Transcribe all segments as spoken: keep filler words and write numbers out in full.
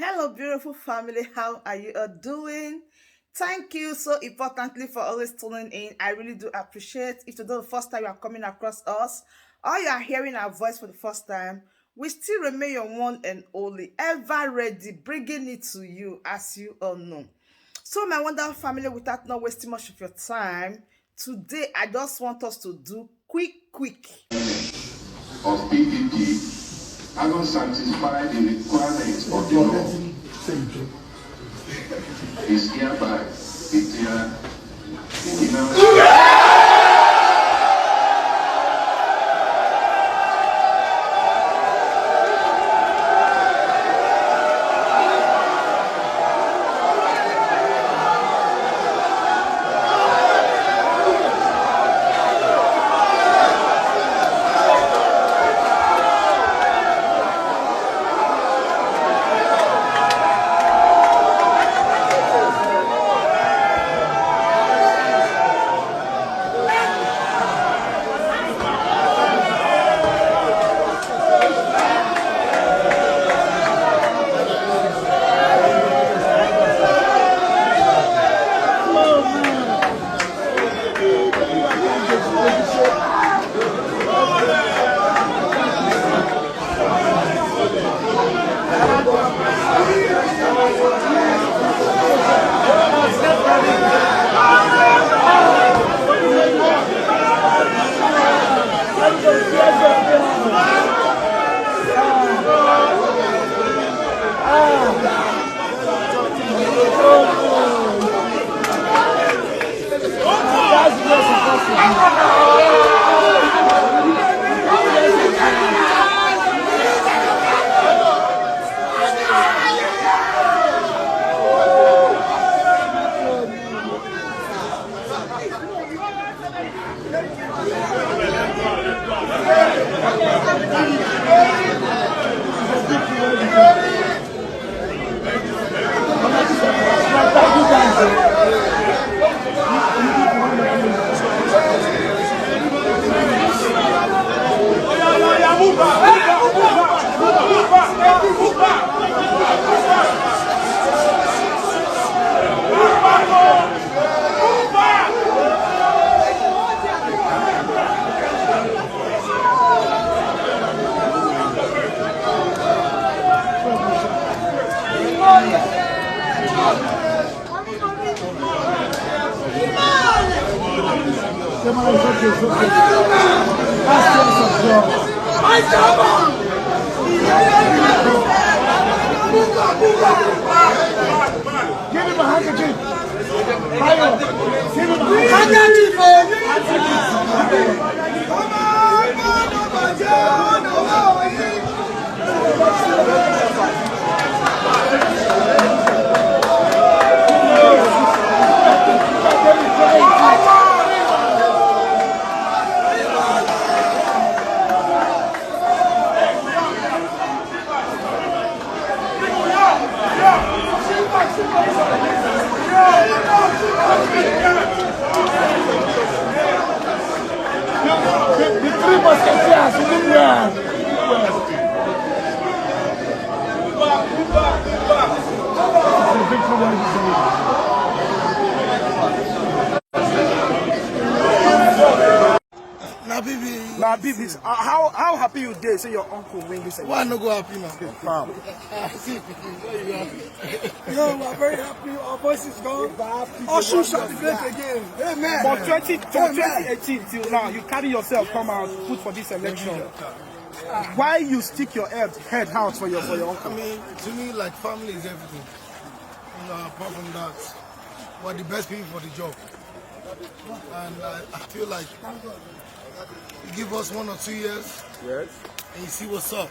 Hello, beautiful family. How are you all doing? Thank you so importantly for always tuning in. I really do appreciate. If today the first time you are coming across us, or you are hearing our voice for the first time, we still remain your one and only, ever ready, bringing it to you, as you all know. So, my wonderful family, without not wasting much of your time, today I just want us to do quick, quick. Of P D P haven't satisfied the requirements of the law is hereby declared. Give him a handkerchief. Bayo, give him a handkerchief. The, the three musketeers, you did well. Na big, big. Na big, big. Uh, how, how happy you dey say your uncle win this election? Why I no go happy now? Confirm. Yo, we are very happy. Our voice is gone. Osun shall be great again. Amen. For twenty, for twenty eighteen till now, you carry yourself come out, put for this election. Why you stick your head, head out for your, for your uncle? I mean, to me, like, family is everything. You know, apart from that, we're the best people for the job. And I, I feel like you give us one or two years, yes, and you see what's up.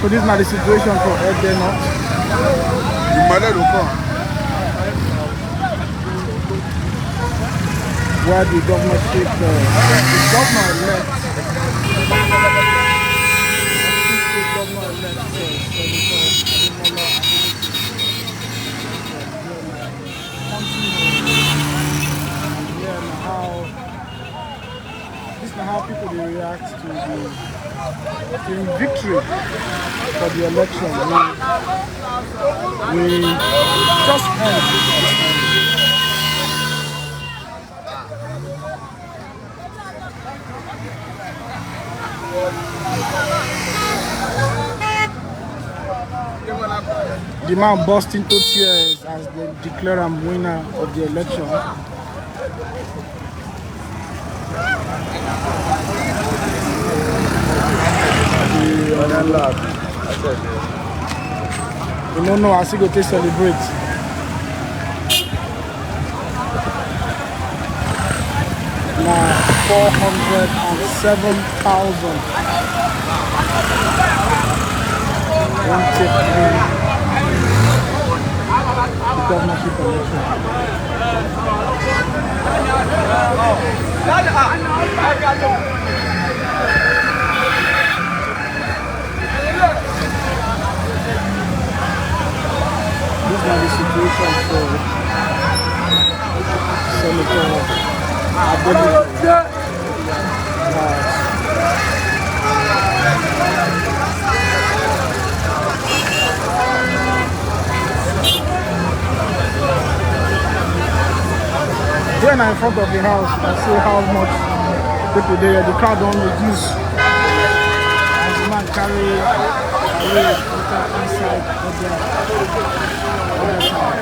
So this is not the situation for Egbe North. Where the governorship, uh, the governor elect, the governor elect, uh, Senator Ademola Adeleke, uh, here now. This is how people dey react to the, the victory for the election. We, we just end. The man burst into tears as they declare him winner of the election. You don't know as he go to celebrate. Now four hundred and seven thousand. One take three. The governorship election. This is the situation for Senator Adeleke. Here now in front of the house, you can see how much people there. The crowd don't reduce. As the man carry away inside of the other side.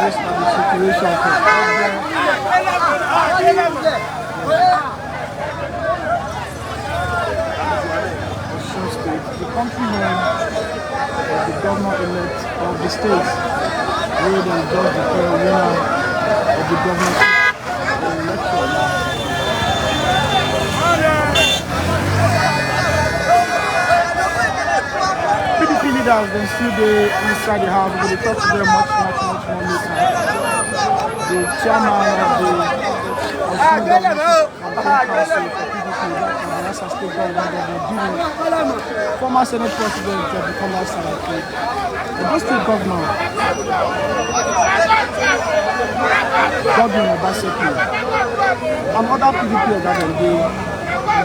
This is the situation for Osun State, the country home of the governor-elect of the state, where they just declare winner of the governor election. P D P leaders, they still dey inside the house. We will talk to them much, much, much more later. The chairman of the Osun Government Campaign Council for P D P, that Bayelsa State Government, Governor Dino, former Senate President, uh, Bukola Saraki, Edo State Governor Godwin Obaseki, and other P D P oga dem dey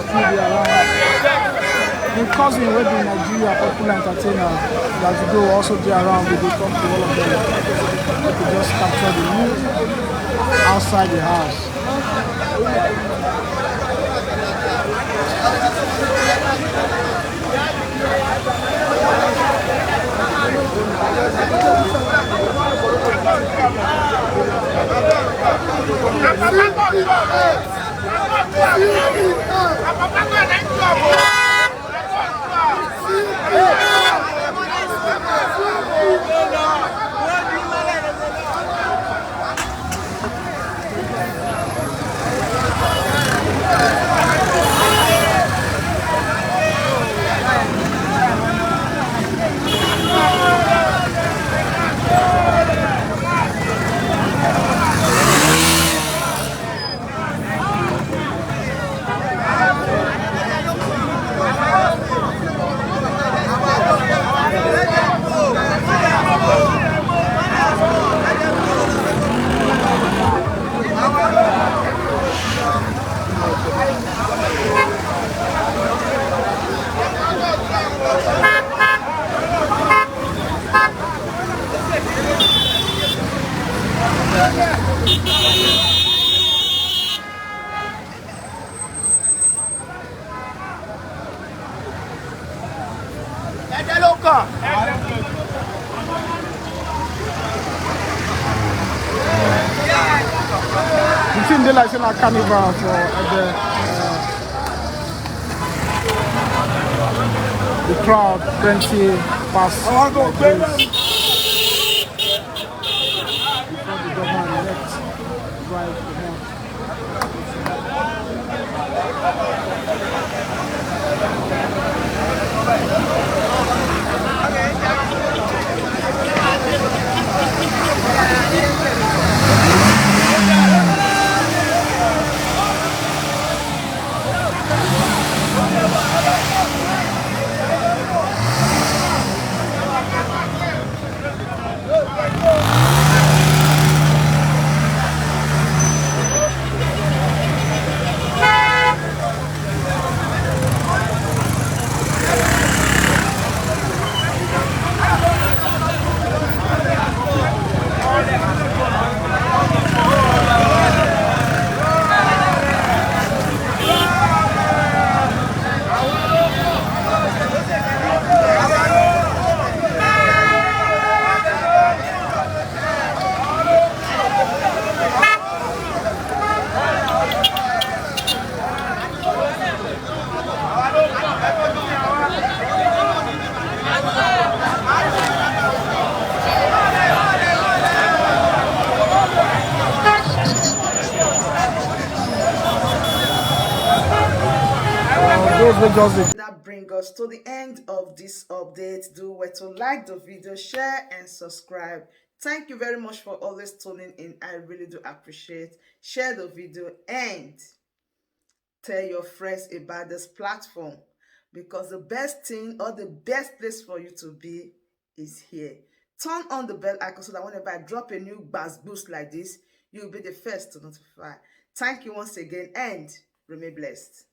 still dey around. The cousin wey be Nigeria popular entertainer, Davido, also dey around. We dey talk to all of them. Make we just capture the mood outside the house. The thing dey like say na carnival for Edo. The crowd plenty pass. Before the government elect drive comot. Those wey just dey That bring us to the end of this update. Do well to like the video, share and subscribe. Thank you very much for always tuning in. I really do appreciate. Share the video and tell your friends about this platform, because the best thing or the best place for you to be is here. Turn on the bell icon so that whenever I drop a new gbas gbos like this, you'll be the first to notify. Thank you once again and remain blessed.